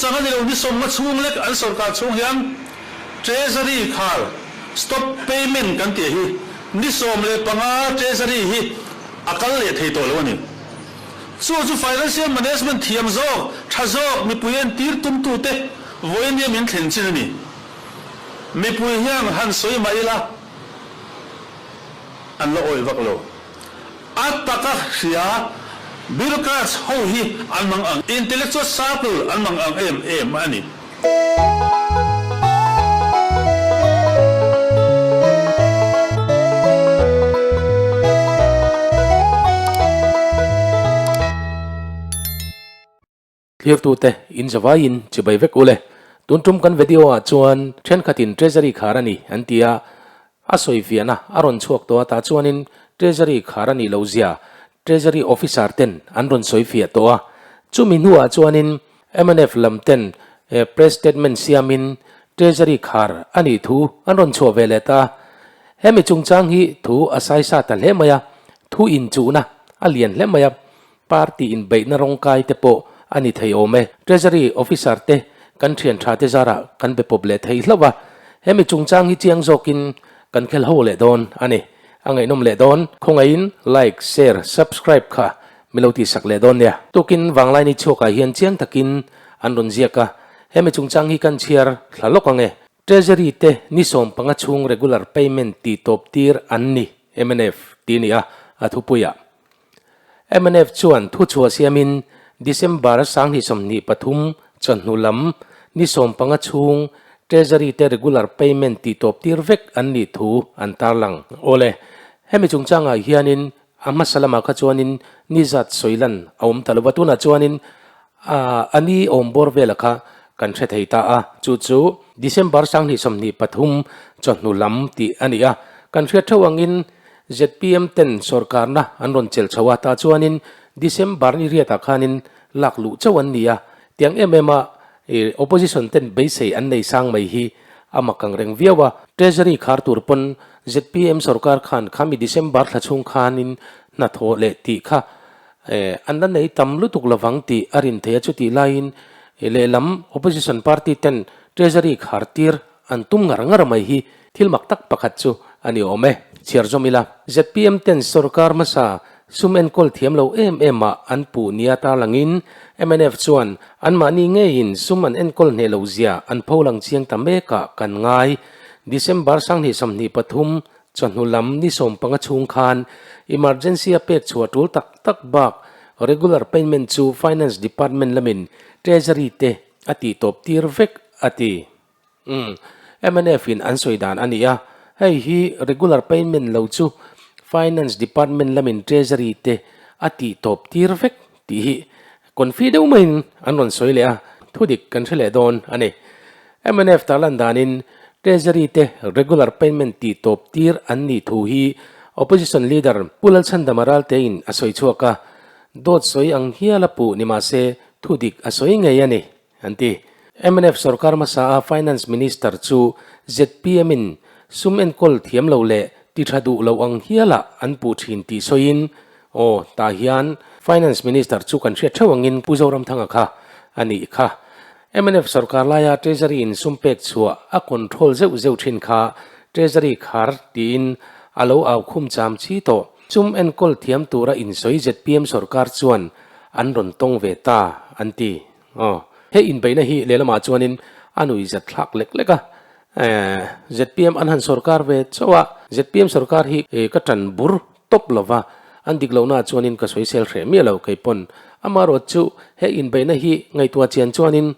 Chang a ni lo, ni sawmnga chhung lek an sorkar chhung hian Treasury khar, stop payment kan tih hi ni 15 Treasury hi a kal leh thei tawh lo a ni. Chu chu financial management thiam zawk, tha zawk mipui entir tumtute vawiin hian min thlen chin a ni. Mipui hian han sawi mah ila an la awih vak lo. A taka hria bureaucrats ho hi an mang ang, intellectual circle an mang ang em em a ni. Thlirtute in zavaiin chibai vek ule. Tun tum kan video ah chuan thenkhatin Treasury khar a ni an ti a, a sawi fiahna a rawn chhuak tawh a tah chuanin Treasury khar a nih loh zia Treasury officer ten an rawn sawi fiah tawh a. Chumi hnuah chuanin mnf lam ten press statement siamin Treasury khar a nih thu an rawn chhuah ve leh ta a. Hemi chungchang hi thu a saisa ta hle mai a, thu inchuhna a lian hle mai a. Party inbeihna rawngkai te pawh a ni thei awm e. Treasury officer te kan thian tha te zarah kan be pawp leh thei hlauh a, hemi chungchang hi chiang zawkin kan khel ho leh dawn a ni. A ngaihnawm leh dawn. Khawngaihin like, share, subscribe kha mi lo tihsak leh dawn nia. Tukin Vanglaini chhuakah hian chiang takin an rawn ziak a, hemi chungchang hi kan chhiar thla lawk ang e. Treasury te ni 15 chhung regular payment tih tawp tir an ni, mnf ti ni a, a thupuiah. Mnf chuan thuchhuah siamin December 2023 chawhnu lam ni 15 chhung Treasury te regular payment tih tawp tir vek an nih thu an tarlang. Awle, hemi chungchangah hianin a hmasa lamah kha chuanin ni zat sawi lan a awm ta lova, tunah chuanin a ni awm bawr vela kha kan hre thei ta a, chu chu December 2023 chawhnu lam tih a ni a, kan hriat theuh angin Zpm ten sorkarna an rawn chelh chho a, tah chuanin December ni riatah khanin lak luh chauh an ni a, tiang em em a opposition ten beisei an nei sang mai hi a mak ang reng viau a. Treasury khar tur pawn zpm sorkar khan khami December thla chhung khanin hnathawh leh tih kha an la nei tam lutuk lovang tih a rin thei a, chutih laiin lehlam opposition party ten Treasury khar tir An tum ngar ngar mai hi thil mak tak pakhat chu a ni awm e. Chhiar zawm ila, zpm ten sorkar hmasa sum enkawl thiam lo em em ah an puh nia tarlangin mnf chuan anmahni ngeiin sum an enkawl hneh loh zia an pholang chiang ta mek ah kan ngai. December 2023 chawhnu lam ni 15 chhung khan emergency a pek chhuah tul tak tak bak regular payment chu Finance Department lamin Treasury te a tih tawp tir vek a ti. Umm, mnf in an sawi dan a ni a, hei hi regular payment lo chu Finance Department lamin Treasury te a tih tawp tir vek tih hi confi deuh maiin an rawn sawi leh a, thudik kan hre leh dawn a ni. Mnf tarlan danin Treasury te regular payment tih tawp tir an nih thu hi Opposition Leader Pu Lalchhandama Raltein a sawi chhuak a, dawt sawi ang hial a puh ni mahse thudik a sawi ngei a ni. An ti. Mnf sorkar hmasa a Finance Minister chu zpm in sum enkawl thiam lo leh ti tha duh lo ang hialah an puh thin tih sawiin, Aw, tah hian Finance Minister chu kan hriat theuh angin Pu Zoramthanga kha a nih kha. Mnf sorkar laia Treasury in sum pek chhuah a control zeuh zeuh thin kha Treasury khar tiin a lo au khum cham chi tawh. Sum enkawl thiam tura insawi zpm sorkar chuan an rawn tawng ve ta an ti. Aw, he inbeihna hi lehlamah chuanin a nui zat thlak lek lek a, zpm an han sorkar ve chauh a, zpm sorkar hi ka tan bur tawp lo va, an dik lohnaah chuanin ka sawisel hreh miah lo kei pawn. Amaherawh chu he inbeihna hi ngaihtuah chian chuanin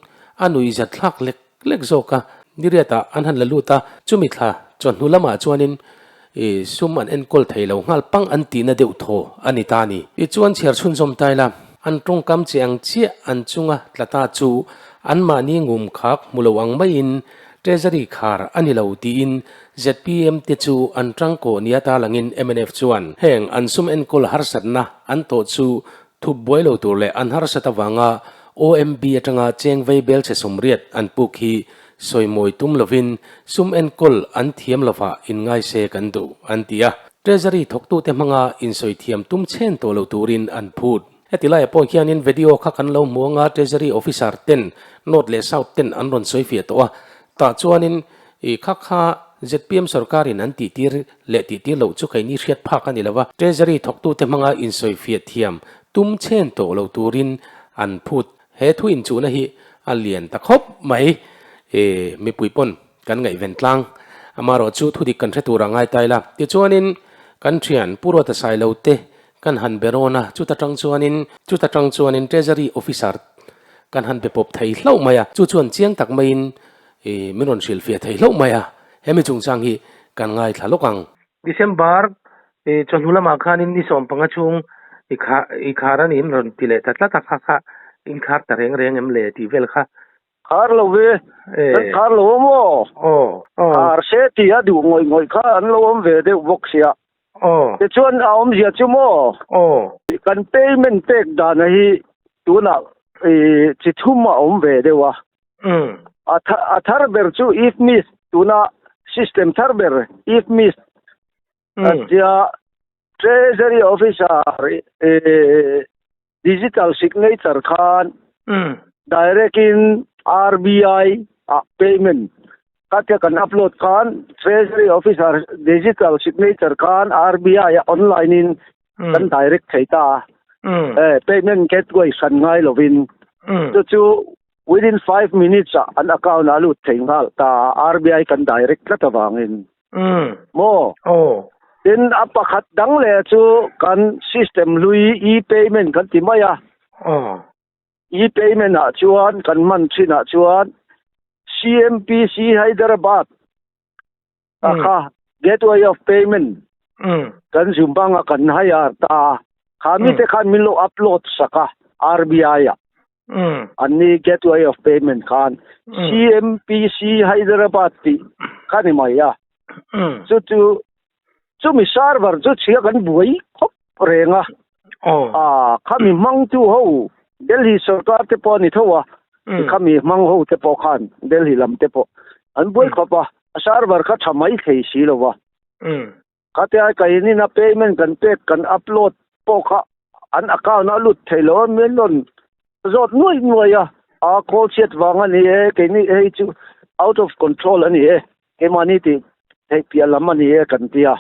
a nui zat thlak lek lek zawk a, niriatah an han la lut a, chumi thla chawhnu lamah chuanin sum an enkawl thei lo nghal pang an tihna deuh thaw a ni ta a ni. Tichuan chhiar chhunzawm ta ila, an tawngkam che ang chiah an chunga tla ta chu anmahni ngum khak hmu lo ang maiin Treasury khar a ni lo tiin zpm te chu an tangkaw nia ta langin mnf chuan heng an sum enkawl harsatna an tawh chu Thup buai lo tur leh an harsat avanga OMB atanga cheng vei bel chhe 80 an puk hi sawimawi tum lovin sum enkawl an thiam lovah inngai se kan duh, an ti a. Treasury thawktute hmanga insawi thiam tum chhen tawh lo turin an phut. Heti laiah pawh hianin video kha kan lo hmu anga Treasury Officer ten North leh South ten an rawn sawi fiah tawh a, tah chuanin i kha kha zpm sorkarin an tihtir leh tihtir loh chu keini hriat phak a ni lo va, Treasury thawktute hmanga insawi fiah thiam tum chen tawh lo turin an phut. He thu inchuhna hi a lian ta khawp mai. I mipui pawn kan ngaihven tlang. Amaherawhchu thudik kan hre turah ngai ta ila. Tichuanin kan thian Pu Ruata Sailo te Kan han be rawn a, chuta tang chuanin chuta tang chuanin Treasury Officer kan han be pawp thei hlauh mai a, chu chuan chiang tak maiin ih min rawn hrilhfiah thei hlauh mai a, hemi chungchang hi kan ngaithla lawk ang. December ih chawhnu lamah khanin ni 15 chhung i kha i khar a niin rawn ti leh ta tlat a, kha kha inkhar ta reng reng em le tih vel kha Khar lo ve, kan khar lo a maw? Khar se tih a duh ngawih ngawih kha an lo awm ve deuh bawk sia. Tichuan a awmzia chu maw? Kan payment pek dana hi tunah chi thum a awm ve deuh a. A thar ber chu IFMIS tuna system thar ber IFMIS tia Treasury Officer Digital signature khan direct in RBI ah payment khatia kan upload khan Treasury officer digital signature khan RBI ah online in kan direct thei ta a, payment gateway hran ngai lovin chu chu within 5 minutes ah an account ah a lut thei nghal ta RBI kan direct tlat avangin. Maw? Tin, a pakhat dang leh chu kan system hlui e-payment kan ti mai a. E-payment ah chuan kan hman thin ah chuan CMPC Hyderabad a kha gateway of payment kan zum bang a kan hire ta a. Kha mite khan min lo upload sak a RBI ah. An ni gateway of payment khan CMPC Hyderabad tih kha ni mai a. Chu chu chumi server chu chhia kan buai khawp reng a. Khami hmangtu ho Delhi sarkar te pawh a ni tho a. Khami hmang ho te pawh khan Delhi lam te pawh an buai khawp a. A server kha tha mai thei si lo va. Khatia kainin a payment kan pek kan upload pawh kha an account a lut thei lo a, min rawn zawt nuai nuai a, a call chhiat vang a ni e, keini hei chu out of control a ni e, keimahni tih theih piah lam a ni e kan ti a.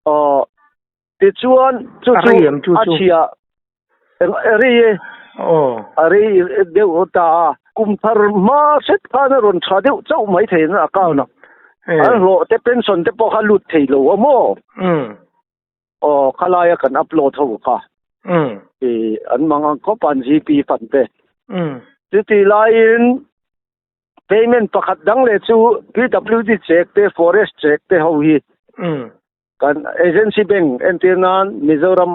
Aw tichuan chu chu a chhia A rei e. A rei deuh ta a. Kum thar hma hret khan a rawn tha deuh chauh mai thei an account a. An hlawh te pension te pawh kha lut thei lo a maw? Aw khalaia kan upload ho kha. I an mang ang khawp an GP fund te. Chuti laiin payment pakhat dang leh chu PWD check te forest check te ho hi kan agency bank entir nan Mizoram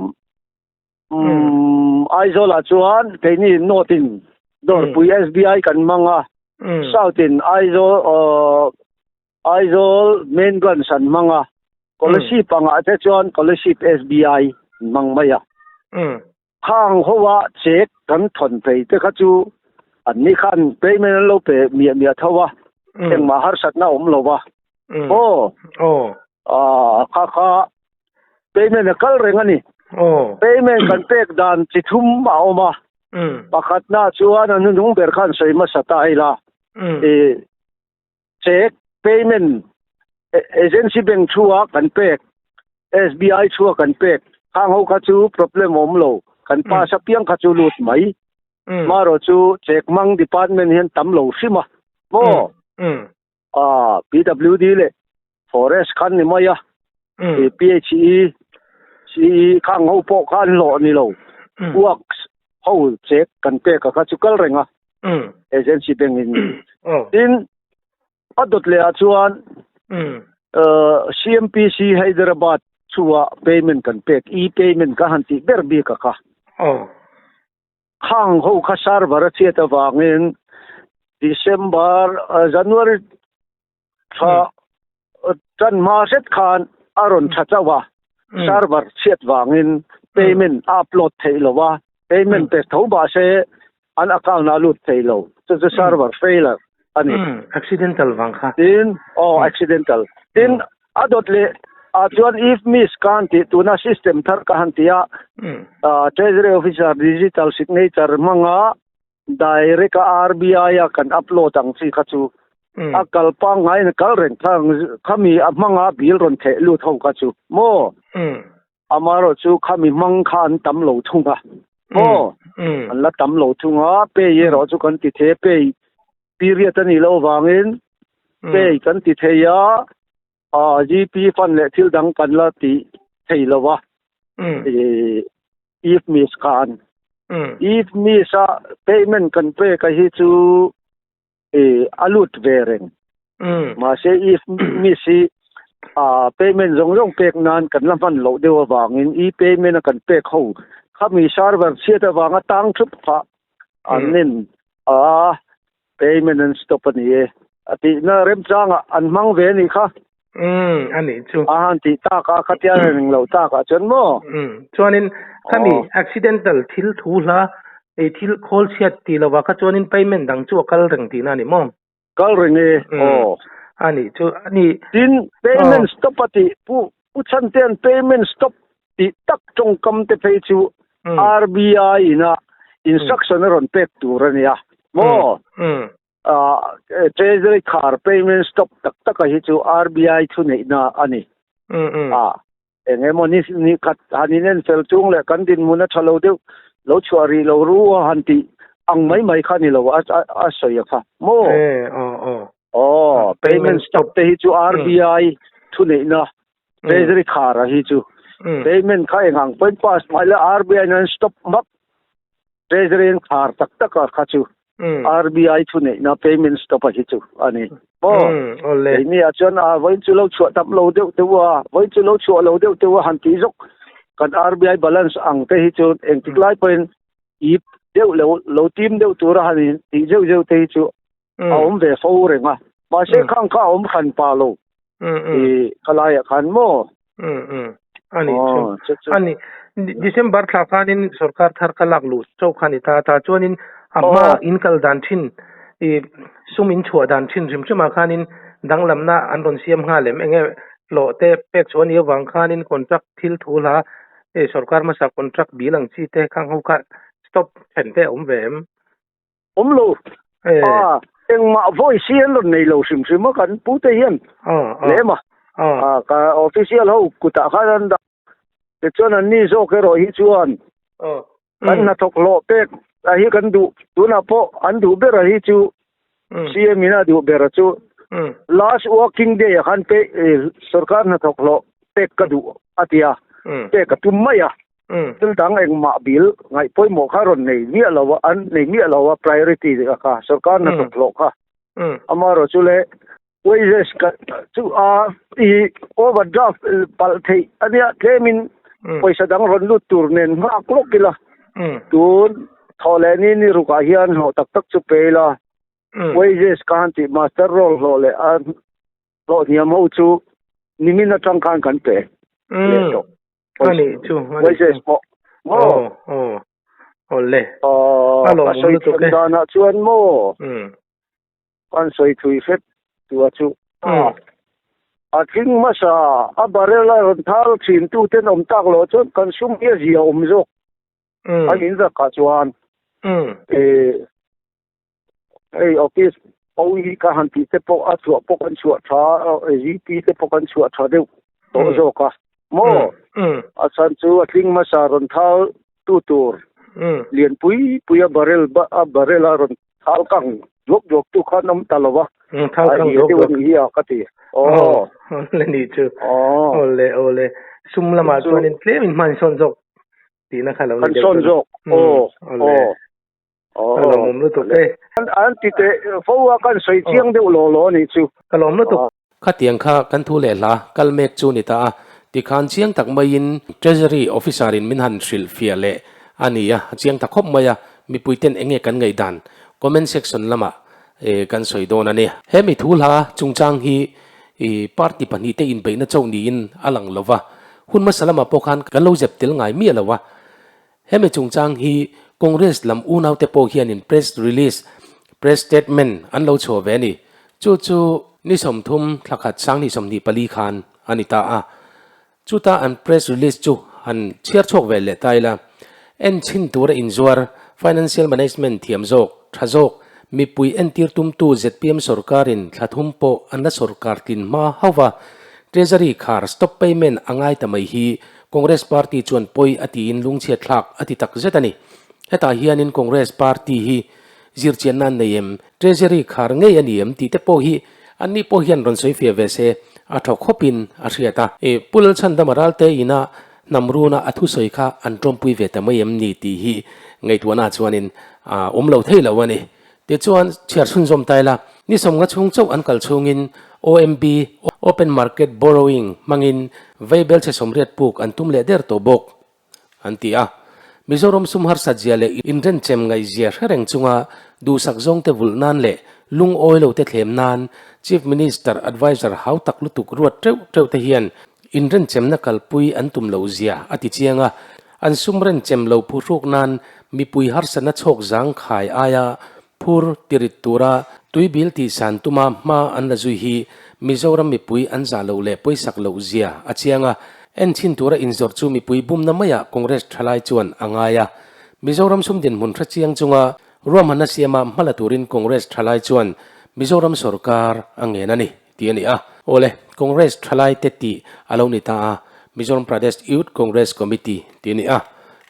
Aizawl ah chuan keini North in Dawrpui SBI kan hmang a, South in Aizawl Aizawl main branch an hmang a, Kolasib angah te chuan Kolasib SBI an hmang mai a. Khang ho a check kan thawn phei te kha chu an ni khan payment an lo pe miah miah tho a, engmah harsatna a awm lo va. Aw. Kha kha Payment a kal reng a ni. Payment kan pek dan chi thum a awm a. Pakhatna chuan a hnuhnung ber khan sawi hmasa ta ila. I check payment agency bank thu a kan pek SBI thu a kan pek khang ho kha chu problem awm lo kan pass apiang kha chu lut mai. Marawh chu check mang department hian tam lo hrim a maw. PWD leh Forest khan ni mai a, i PHE, CE khang ho pawh kha an hlawh ni lo, works ho check kan pek a kha chu kal reng a, agency bank in. Tin, a dawt leh ah chuan CMPC Hyderabad chhuah payment kan pek, e-payment ka han tih ber bik a kha. Khang ho kha server a chhiat avangin December, January Tha tan hma hret khan a rawn tha chauh a, server chhiat vangin payment a upload theih lo a, payment pe tho mah se an account ah a lut thei lo, chu chu server failure a ni. Accidental vang kha. Tin, aw accidental. Tin, a dawt leh Ah chuan if miss ka han tih tuna system thar ka han ti a, Treasury Officer digital signature hmanga direct a RBI a kan upload ang chi kha chu a kal pangngaiin a kal reng kha khami a hmanga bill rawn theh lut ho kha chu maw? Amaherawhchu khami hmang kha an tam lo thung a maw? An la tam lo thung a, pay erawh chu kan ti thei a, pay period a nih loh avangin pay kan ti thei a, GP fund leh thil dang kan la ti thei lo a, if miss khan. If miss a payment kan pek a hi chu a lut ve reng. Mahse if miss hi payment zawng zawng pek nan kan la hman loh deuh avangin e payment a kan pek ho khami server chhiat avanga tang thup phah an nen a payment an stop a ni e a tihna remchangah an hmang ve a nih kha. Umm a nih chu. A han tih tak a khatia reng loh tak ah chuan maw? Umm chuanin khami accidental thil thu hla ei thil khawl chhiat tih lovah kha chuanin payment dang chu a kal reng tihna a ni maw? Kal reng e aw. A nih chu a ni. Tin payment stop a tih pu Pu Chhantea'n payment stop tih tak tawngkam te phei chu RBI ina instruction a rawn pek tur a nia maw? Treasury khar payment stop tak taka hi chu RBI thuneihna a ni. Eng emaw ni ni khat han inen fel chung leh kan dinhmun a tha lo deuh lo chhuah rih lo ru a han tih ang mai mai kha ni lo a a sawi a kha maw? Aw payment stop te hi chu RBI thuneihna Treasury khar a hi chu payment kha eng ang pawhin pass mah ila RBI in an stop hmak Treasury an khar tak tak a kha chu RBI thuneihna payment stop a hi chu a ni maw? Keini ah chuan a vawiin chu lo chhuah tam lo deuh deuh a vawiin chu lo chhuah lo deuh deuh a han tih zawk kan RBI balance ang te hi chu engtik lai pawhin ip deuh lo lo tim deuh tura han in tih zeuh zeuh te hi chu a awm ve fo reng a mahse khang kha a awm hran pa lo i khalaiah khan maw? Ani chu ani December thla khanin sorkar thar ka lak luh chauh kha ni ta ta chuanin a hma in kal dan thin i sum in chhuah dan thin hrim hrim ah khanin danglamna an rawn siam nghal em enge hlawh te pek chhuah anih avang khanin contract thil thu hla hei sorkar hmasa contract bil ang chi te khang ho kha stop then te a awm ve em? Awm lo. A, engmah voice hi an rawn nei lo hrim hrim a kan pu te hian lem a. A, ka official ho kutah khan an dah. Tichuan an ni zawk erawh hi chuan kan hnathawk hlawh pek a hi kan duh tunah pawh an duh ber a hi chu CM in a duh ber a chu last working day ah khan pe sorkar hnathawk hlawh pek ka duh a ti a, pek a tum mai a. Thil dang engmah bil ngaih pawimawh kha rawn nei miah lo a, an nei miah lo a priority kha sorkar hnathawk hlawh kha. Amaherawh chu le wages ka chu a i overdraft palh theih a nia tlemin pawisa dang rawn lut tur nen nghak lawk ila tun thawh leh ni ni rukah hian hlawh tak tak chu pe ila wages ka han tih master roll hlawh leh a hlawh hniam ho chu nimin atang khan kan pe leh tawh. Ani chu wages pawh maw aw aw le a lawm sawi thiam danah chuan maw kan sawi thui hret tua chu a tling hmasa a barrel a rawn thal thin tu ten awm tak loh chuan kan sum hi a zia awm zawk an in zakah chuan Hei office ho hi ka han tih te pawh a chhuah pawh kan chhuah tha a, GP te pawh kan chhuah tha deuh tawh zawk a maw? A chhan chu a tling hmasa rawn thal tu tur lian pui pui a barrel a barrel a rawn thal kang duak duak tu khan awm ta lo va, a hia deuh a nih hi a ka ti. Aw le nih chu. Awle awle sum lamah chuanin tlem in hman sawn zawk tihna kha lo ni deuh. Kan sawn zawk aw aw. Ka lawmawm lutuk e. An ti teh fo a, kan sawi chiang deuh law law a nih chu. Ka lawm lutuk. Khatiang kha kan thu leh hla kal mek chu ni ta a, tikhan chiang tak maiin Treasury Officer in min han hrilh fiah leh a ni a, chiang ta khawp mai a, mipui ten enge kan ngaihdan comment section lamah kan sawi dawn a ni. He mi thu hla chungchang hi party pahnihte inbeihna chauh niin a lang lo va, hun hmasa lamah pawh khan kan lo zep tel ngai miah lo a, Hemi chungchang hi Congress lam unaute pawh hianin press release, press statement an lo chhuah ve a ni. Chu chu ni 30 thla khat 2024 khan a ni ta a. Chuta an press release chu han chhiar chhuak ve leh ta ila, en chhin tura inzuar, financial management thiam zawk, tha zawk, mipui entir tumtu zpm sorkarin thla thum pawh an la sorkar tlin hma hauh va, Treasury khar stop payment a ngai ta mai hi Congress party chuan pawi a tiin lungchhiat thlak a ti tak zet a ni. Hetah hianin Congress party hi zirchianna an nei em? Treasury khar ngei a ni em tih te pawh hi anni pawh hian rawn sawi fiah ve se a thaw khawpin a hriat a. E Pu Lalchhandama Ralte ina hnam runa a thusawi kha an tawmpui ve ta mai em ni tih hi ngaihtuahna chuanin a awm lo thei lo a ni. Tichuan chhiar chhunzawm ta ila, ni sawmnga chhung chauh an kal chhungin OMB, Open Market Borrowing, hmangin veibel chhe 80 puk an tum leh der tawh bawk. An ti a. Mizoram sum harsat zia leh inrenchem ngaihzia hre reng chunga duhsak zawngte vulh nan leh lungawi lo te thlem nan Chief Minister Adviser hau tak lutuk ruat teuh teuh te hian inrenchemna kalpui an tum loh zia a ti chiang a. An sum renchem lo phuhruk nan mipui harsatna chhawk zang khai aia phur tirit tura tuibil tihsan tuma hma an la zui hi Mizoram mipui an zah loh leh pawisak loh zia a chiang a, en chhin tura inzawrh chu mipui bumna maiah Congress thalai chuan a ngai a. Mizoram sum dinhmun hre chiang chunga ruahmanna siama hma la turin Congress thalai chuan Mizoram sorkar a ngen a ni tih a ni a. Awle, Congress thalai te tih a lo ni ta a, Mizoram Pradesh Youth Congress Committee tih a ni a.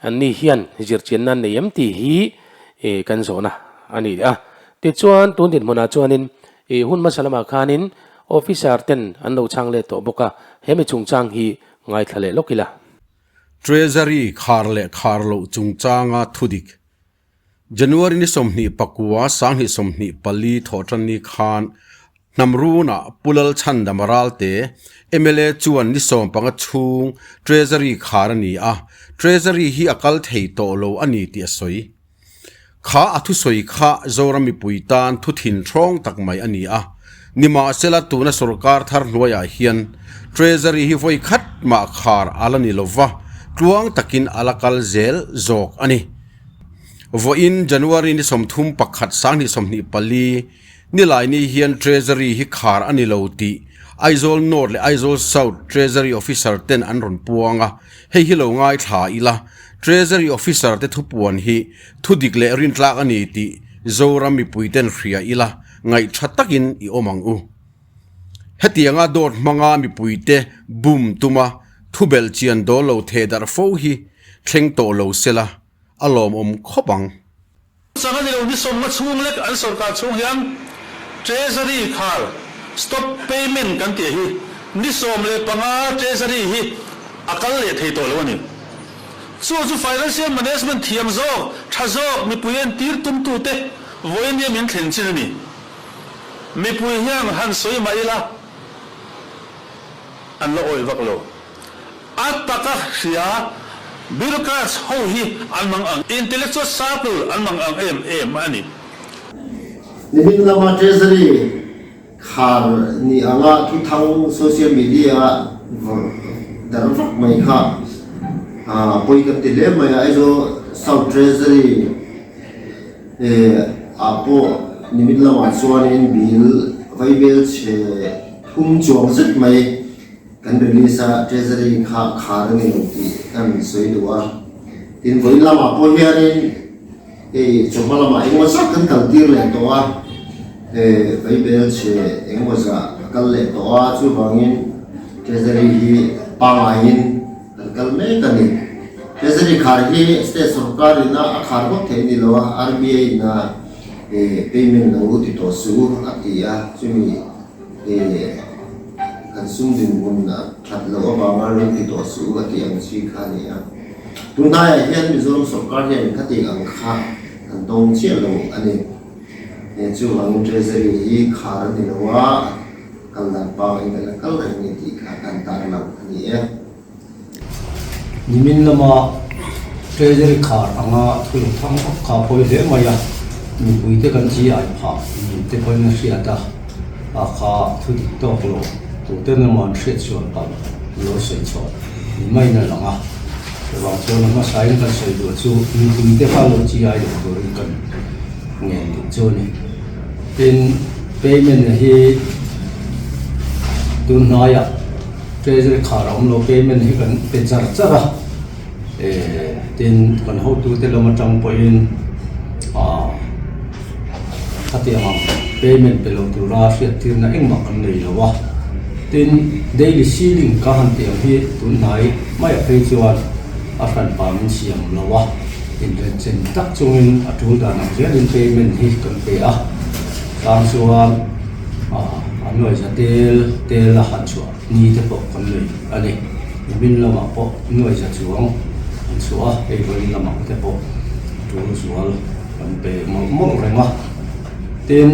Anni hian zirchianna an nei em tih hi kan zawhna a ni a. Tichuan, tun dinhmunah chuanin i hun hmasa lamah khanin officer ten an lo chhang let tawh bawk a, he mi chungchang hi ngaithla leh lawk ila. Treasury khar leh khar loh chungchanga thudik January ni 29 2024 thawhtanni khan Hnamrunah Pu Lalchhandama Ralte, mla chuan ni 15 chhung Treasury khar a ni a, Treasury hi a kal thei tawh lo a ni tih a sawi. Kha a thusawi kha Zoram mipui tan thu thin hrawng tak mai a ni a, nimahsela tuna sorkar thar hnuaiah hian Treasury hi vawi khat mah khar a la ni lova, tluang takin a la kal zel zawk a ni. Vawiin January ni 31 2024, Nilaini hian Treasury hi khar a ni lo tih Aizawl North leh Aizawl South Treasury Officer ten an rawn puang a, hei hi lo ngaithla ila, Treasury Officer te thupuan hi thudik leh rintlak a ni tih Zoram mipui ten hria ila ngaihtha takin i awm ang u. Hetianga dawt hmanga mipuite bum tuma thubelh chian dawl lo theh darh fo hi thleng tawh lo sela a lawmawm khawp ang. Chang a ni lo, ni sawmnga chhung lek an sorkar chhung hian Treasury khar stop payment kan tih hi ni 15 Treasury hi a kal leh thei tawh lo a ni. Chu chu financial management thiam zawk, tha zawk mipui entir tumtute vawiin min thlen chin a ni. Mipui hian han sawi mah ila an la awih vak lo. A taka hria bureaucrats ho hi an mang ang, intellectual circle an mang ang em em a ni. Nimin lama Treasury khar ni anga thuthang social media-a vawrh darh vak mai kha pawi kan ti hle mai a, Aizawl South Treasury ah pawh nimin lamah chuanin bill vaibel chhe thum chuang zet mai Kan release a Treasury kha khar a ni lo tih kan sawi duh a. Tin, vawiin lamah pawh hianin hei chawhma lamah engemaw zat kan kal tir leh tawh a, vaibel chhe engemaw zah a kal leh tawh a, chuvangin Treasury hi pangaiin kan kal mek a ni. Treasury khar hi state sorkar ina a khar ngawt theih a ni lo a, RBI ina payment lo ti tawh suh u a ti a, chumi Kan sum dinhmun a that loh avanga ram ti tawh suh u a tih ang chi kha a ni a. Tunhnaiah hian Mizoram sawrkar hian khatih ang kha an tawng chiah lo a ni. Chuvangin Treasury hi khar a ni lo a, kal dan pangin kan la kal reng a ni tih kha kan tarlang a ni e. Nimin lama Treasury khar anga thu lo thang vak kha a pawi hle mai a, mipuite kan chi ai phah ni te pawhin a hriat a, a kha thu dik tawk lo tute emaw an hriat sual palh lo sawi chhuah ni maiin a lang a, chuvang chuan a hmasain kan sawi duh chu mipuite kha lo chi ai loh turin kan ngen duh chu a ni. Tin, payment hi tun hnaiah. Treasury khar a awm lo payment hi kan pe char char a tin kan hotute lam atang pawhin ah khatiang ang payment pe lo tura hriattirna engmah kan nei lo a tin daily ceiling ka han tih ang hi tunhnai maiah phei chuan a hranpa min siam lo a inrenchen tak chungin a tul dan ang zelin payment hi kan pe a tang chuan ah an nuaihza tel tel a han chhuah ni te pawh kan nei a ni nimin lamah pawh nuaihza chuang an chhuah a hei vawiin lamah te pawh tul zual kan pe mawlh mawlh reng a tin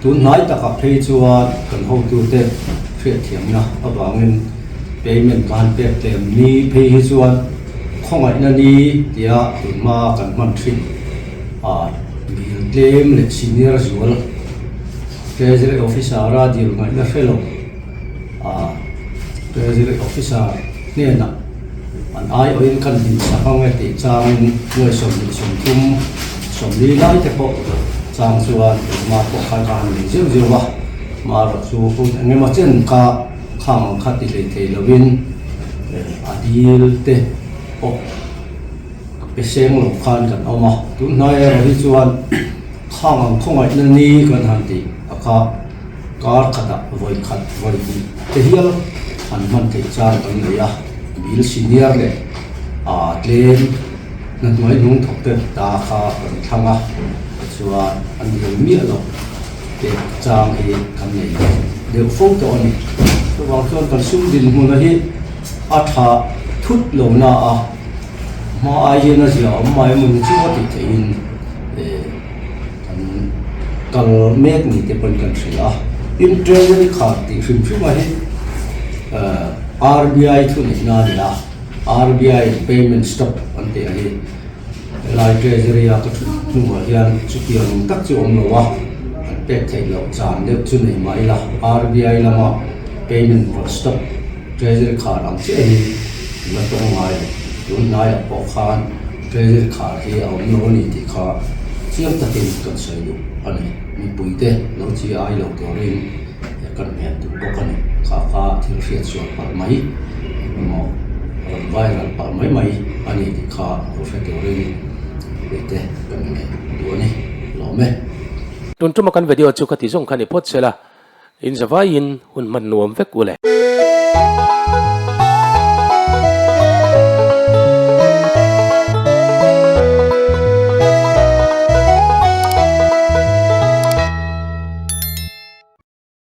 tun hnai takah phei chuan kan hotute hriatthiamna avangin payment ka han pek tlem ni phei hi chuan khawngaihna ni tia tunhma kan hman thin a dil tlem leh senior zual Treasury Officer a dil ngaihna hre lo a Treasury Officer hnenah an aiawhin kan din sak ang e tih changin nuai 23 40 lai te pawh chang chuan engmah pawh khan ka han nei zeuh zeuh a, marawh chu hun engemaw chen kha khang ang kha ti hlei thei lovin a dil te pawh ka pe seng lo khan kan awm a, tunhnai erawh hi chuan Khang ang khawngaihna ni kan han tih a kha kar khatah vawi khat vawi hnih te hial an hman theih chang kan nei a, bill senior leh aa tlem hna hnuai hnung thawk te ta kha kan thlang a, tichuan an dil miah lo pek chang hi kan nei deuh fo tawh a ni. Chuvang chuan kan sum dinhmuna hi a tha thut lo na a. Hma ai hian a zia awm mai mun chu a tih theihin eh kan kal mek ni te pawhin kan hria a. Tin Treasury khar tih hrim hrim a hi eh RBI thuneihna a ni a, RBI in payment stop an tih a hi helai Treasury a ka thut hnuah hian chutiang tak chu awm lo a, an pek theih loh chan deuh chu nei mah ila RBI lama payment rawn stop Treasury khar ang chiah hi la tawng ngai lo. Tun hnaiah pawh khan Treasury khar hi a awm lo a ni tih kha chiang takin kan sawi duh a ni. Mipuite lo chi ai lo turin kan hmel duh bawk a ni. Kha kha thil hriat sual palh mai emaw rawn viral palh mai mai a ni tih kha lo hre turin mipuite kan ngen duh a ni. Lawm e. Tun tuma kan video chu ka ti zawng kha ni phawt se la, In zavaiin hun hman nuam vek u le.